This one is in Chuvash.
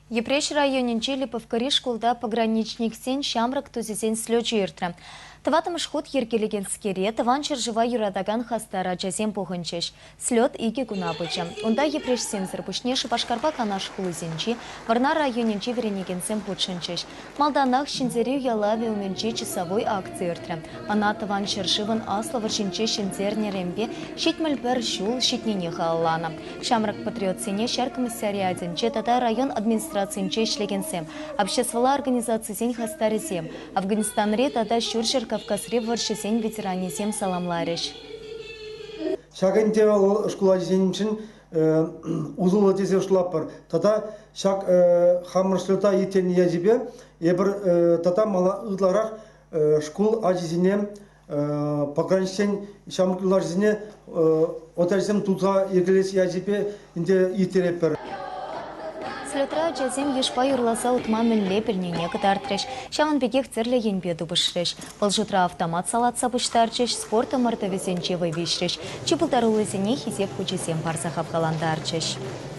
Йӗпреҫ районӗнчи Липовкӑри шкулта пограничниксен ҫамрӑк тусӗсен слечӗ иртрӗ. Тӑваттӑмӗш хут йӗркелекенскере Тӑван ҫӗршыва юратакан хастар ачасем пухӑнчӗҫ. Слет икӗ куна пычӗ. Унта йӗпреҫсемсӗр пуҫне Шупашкарпа Канаш хулисенчи, Вӑрнар районӗнчи вӗренекенсем хутшӑнчӗҫ. Малтанах Ҫӗнтерӳ ялавӗ умӗнче часовой акци иртрӗ. Ӑна Тӑван ҫӗршывӑн Аслӑ вӑрҫинче ҫӗнтернӗренпе 71 ҫул ҫитнине халалланӑ. Ҫамрӑк патриотсене ҫар комиссариатӗнче тата район администрацийӗнче ӗҫлекенсем, обществӑлла организацисен хастарӗсем, Афганистанри тата Ҫурҫӗр Кавказри вӑрҫӑсен ветеранӗсем саламларӗҫ. Ҫак ӗнтӗ вӑл шкул ачисеншӗн усӑллӑ тесе шутлатпӑр. Тата ҫак хамӑр слета ирттернӗ ячӗпе эпир тата мала ытларах шкул ачисене пограничсен ҫамрӑк юлташӗсене отрядсем туса йӗркелес ячӗпе ӗнтӗ ирттеретпӗр. Слетра ачасем йышпа юрласа утма мӗнле пӗлнине кӑтартрӗҫ, ҫавӑн пекех тӗрлӗ енпе тупӑшрӗҫ. Вӑл шутра автомат салатса пуҫтарчӗҫ, спорт ӑмӑртӑвӗсенче вӑй виҫрӗҫ. Чи пултаруллисене Хисеп хучӗсем парса хавхалантарчӗҫ.